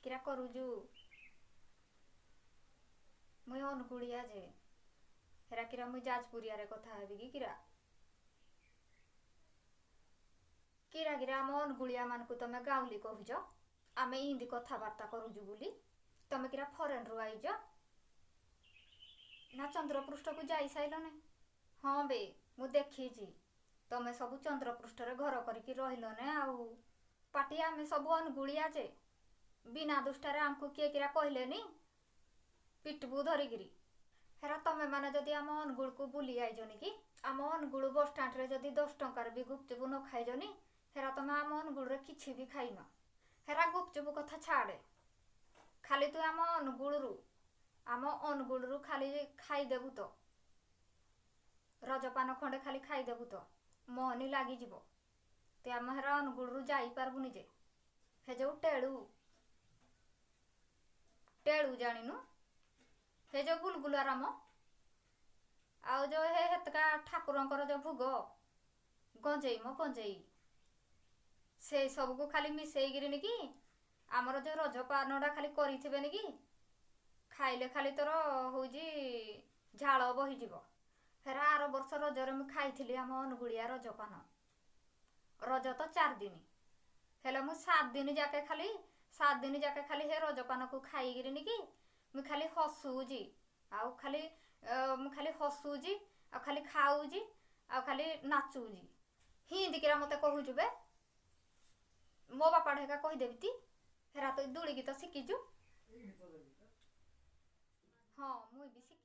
କିରା କରୁଛୁ? ମୁଇଁ ଅନୁଗୁଳିଆ ଯେ, ହେରା କିରା ମୁଇଁ ଯାଜପୁରିଆରେ କଥା ହେବି କି କିରା? କିରା କିରା ଆମ ଅନୁଗୁଳିଆ ମାନଙ୍କୁ ତମେ ଗାଉଁଲି କହୁଛ, ଆମେ ଇନ୍ତି କଥାବାର୍ତ୍ତା କରୁଛୁ ବୋଲି? ତମେ କିରା ଫରେନରୁ ଆଇଛ ନା ଚନ୍ଦ୍ରପୃଷ୍ଠକୁ ଯାଇ ସାଇଲନେ? ହଁ ବେ, ମୁଁ ଦେଖିଛି ତମେ ସବୁ ଚନ୍ଦ୍ରପୃଷ୍ଠରେ ଘର କରିକି ରହିଲନେ। ଆଉ ପାଟି ଆମେ ସବୁ ଅନୁଗୁଳିଆ ଯେ, ବିନା ଦୁଷ୍ଟାରେ ଆମକୁ କିଏ କିରା କହିଲେନି ପିଟବୁ ଧରିକିରି। ହେରା ତମେ ମାନେ ଯଦି ଆମ ଅନୁଗୁଳକୁ ବୁଲି ଆଇଛନି କି ଆମ ଅନୁଗୁଳ ବସଷ୍ଟାଣ୍ଡରେ ଯଦି 10 ଟଙ୍କାରେ ବି ଗୁପଚୁପ ନ ଖାଇଛନି, ହେରା ତମେ ଆମ ଅନୁଗୁଳରେ କିଛି ବି ଖାଇନ। ହେରା ଗୁପଚୁପ କଥା ଛାଡ଼େ, ଖାଲି ତୁ ଆମ ଅନୁଗୁଳରୁ ଖାଲି ଖାଇଦେବୁ ତ ରଜପାନ ଖଣ୍ଡେ ଖାଲି ଖାଇଦେବୁ ତ ମହନି ଲାଗିଯିବ। ତୁ ଆମ ହେରା ଅନୁଗୁଳରୁ ଯାଇପାରିବୁନି ଯେ। ହେ ଯୋଉ ଟେଳୁ ଟେଳୁ ଜାଣିନୁ, ହେ ଯୋଉ ଗୁଲଗୁଲା ରାମ ଆଉ ଯୋଉ ହେ ହେତକା ଠାକୁରଙ୍କର ଯୋଉ ଭୋଗ ଗଞ୍ଜେଇ ମ ଗଞ୍ଜେଇ, ସେଇ ସବୁକୁ ଖାଲି ମିଶେଇକିରିନି କି ଆମର ଯୋଉ ରଜପାନଟା ଖାଲି କରିଥିବେନି କି, ଖାଇଲେ ଖାଲି ତୋର ହଉଛି ଝାଳ ବହିଯିବ। ହେରା ଆର ବର୍ଷ ରଜରେ ମୁଁ ଖାଇଥିଲି ଆମ ଅନୁଗୁଳିଆ ରଜପାନ। ରଜ ତ 4 ଦିନ ହେଲେ ମୁଁ 7 ଦିନ ଯାକେ ଖାଲି 7 ଦିନ ଯାକେ ଖାଲି ହେ ରଜପାନକୁ ଖାଇକିରିନି କି ମୁଁ ଖାଲି ହସୁଛି ଆଉ ଖାଲି ମୁଁ ଖାଲି ହସୁଛି ଆଉ ଖାଲି ଖାଉଛି ଆଉ ଖାଲି ନାଚୁଛି। ହିନ୍ଦିକିରା ମତେ କହୁଛୁ ବେ? ମୋ ବାପା ଢେକା କହିଦେବି ତି। ହେରା ତୁ ଦୁଳି ଗୀତ ଶିଖିଛୁ? ହଁ, ମୁଇଁ ବି ଶିଖିଛି।